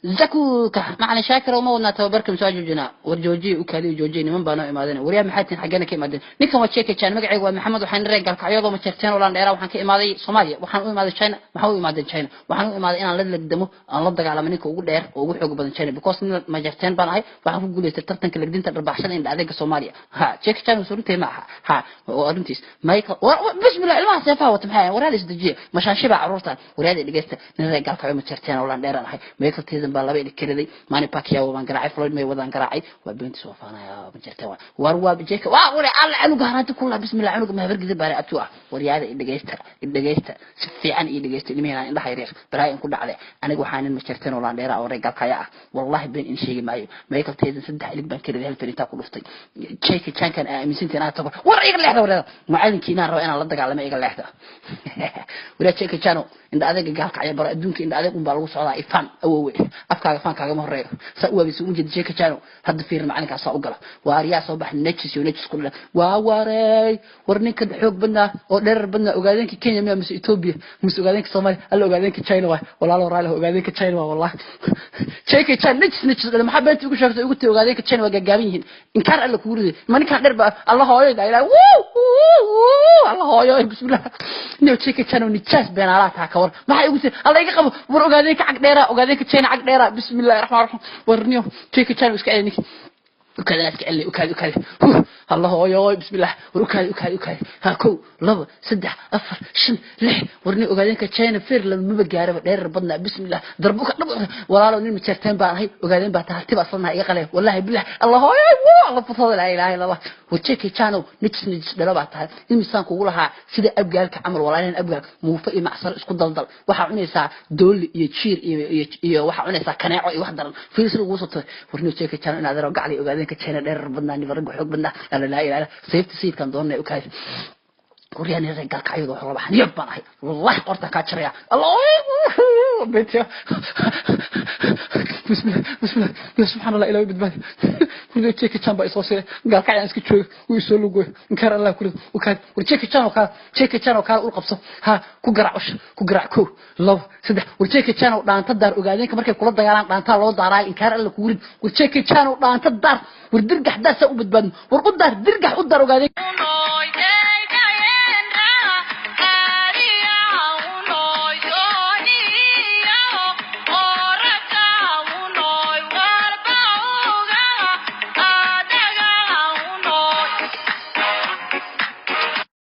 Zakuka macalin Shaakir uma wadnaa tababarka masoo joojinaa? War joojiye, u kaadiyo, joojiye. Niman baa noo imaadeen. Waryaa, maxay tihin? Xaggana ka imaadeen? Ninkan waa Jackie Chan. Magacayga waa Maxamed, waxaan reer Galkacyadoo ma jeerteen oo laan dheeraa. Waxaan ka imaaday Soomaaliya, waxaan u imaaday China. Maxaa u imaadeen China? Waxaan u imaaday inaan la legdamo, aan la dagaalamo ninka ugu dheer oo ugu xoog badan China, because nin majarteen baan ahay. Waxaan ku guuleystay tartanka legdinta dharbaaxshada indha adeega Soomaaliya. Ha, Jackie Chan runtii ma aha. Ha, waa runtiis. Michael, bismillah, ilmaha seefaha wata maxay? Waryaada, isdejiye, mashaanshi baa carruurtan. Waryaada, dhegeysta, nin reer Galkacyo ma jeerteen oo laan dheeraan ahay. Michael Tyson baa laba ilig kariday. Manny Pacquiao baan garaacay, Floyd Mayweather garaacay. Waa beentis, waa faanaya, ma jeerteen. Waa war, waa Jackie, waa wari alla canuga haraanti kula. Bismillah, canuga mahabargida baare abtu ah. Waryaada, dhegeysta, dhegeysta, si fiican ii dhegeysta. Ilmihiina indhaha yaryar balaa in ku dhacday. Aniga waxaa nin majarteen oo laan dheera oo reer Galkaya ah. Wallahi been in sheegi maayo. Michael Tyson saddex ilig baan kariday, hal fariintaa ku dhuftay. Jackie Chan-kan aaminsantiin aad tago. War iga leexda, wareeda, macalinkiinaan raba inaan la dagaalamo, iga leexda. Waraa Jackie Chan, indha adayga gaalkacya baro. Adduunka indha adayg unbaa lagu socdaa. Ifaan awowe, afkaaga faan kaagama horeeyo. Saa u waabaysa uma jeeda Jackie Chan. Hadda fiirin, macalinkaas saa u gala. Waa aryaa soo bax, nejis iyo nejis ku dhalan. Waa wareey, war ninka xoog badnaa oo dherer badnaa, ogaadeenka Kenya miya mise Ethiopia mise ogaadeenka Soomaaliya? Alla, ogaadeenka China waay. Walaalo raali, ogaadeenka China waa. Wallahi Jackie Chan nejis nejis dhalan. Maxaa beenta ugu sheegtay, ugu tiri ogaadeenka China waa gaagaaban yihiin? Inkaar alla kugu riday. Ma ninkaan dheer ba? Alla hooyo, ilaa wuu, alla hooyo, bismillah. Niyo Jackie Chan oo nijaas beenaalaa taa, ka war maxaa igu tiri? Alla iga qabo. War ogaadeenka cag dheera, ogaadeenka China cag dheera. Bismillahi raxmaan raxiim. War niyo Jackie Chan iska celi ninki. Ukaadi, iska celi, ukaadi, ukaadi. Allah hooyo, bismillah. War ukaadi, ukaadi, ukaadi. Ha, kow, laba, saddex, afar, shan, lix. War nin ogaadeenka China feer lamaba gaaraba, dheerar badnaa. Bismillah, darbu ka dhab. Walaalo, nin majeerteen baan ahay, ogaadeen baa tahay, harti baa salnaha, iga qalay. Wallahi billah, Allah hooyo, wuu alla fasada. Laa ilaaha illa Allah. War Jackie Chan nijis nijis dhalo baa tahay. Imisaan kugu lahaa sida abgaalka camal? Walaalaheen abgaal muufa iyo macsaro isku daldal. Waxaa cunaysaa dooli iyo jiir iyo waxaa cunaysaa kaneeco iyo wax daran. Fiir sida ugu soo taray. War nin Jackie Chan inaad yaro gacli, ogaadeenka China dheerar badnaa, niba ragga xoog badnaa. Alla laa ilaaha, sayfta sayidkan doonay. Ukaadi, waryaan reer Galkacyada wax laba xaniyad baan ahay. Wallahi qorta kaa jaraya. Allah beetya, bismillah, bismillah, ya subxaan Allah, ilaahay badbaadi. Warniyo Jackie Chan baa isoo siray. Gaalkacyaan iska jooga, wuu isoo lugooy. Inkaar Allah ku rid. Ukaadi, war Jackie Chan oo kaala, Jackie Chan oo kaala, ul qabso. Ha, ku garaac usha, ku garaac. Kow, labo, saddex. War Jackie Chan oo dhaanta daar. Ogaadeenka markay kula dagaalaan dhaantaa loo daaraayo. Inkaar Allah kugu rid. War Jackie Chan oo dhaanta daar. War dirgax daar, saa u badbaadno. War u daar dirgax, u daar ogaadeen.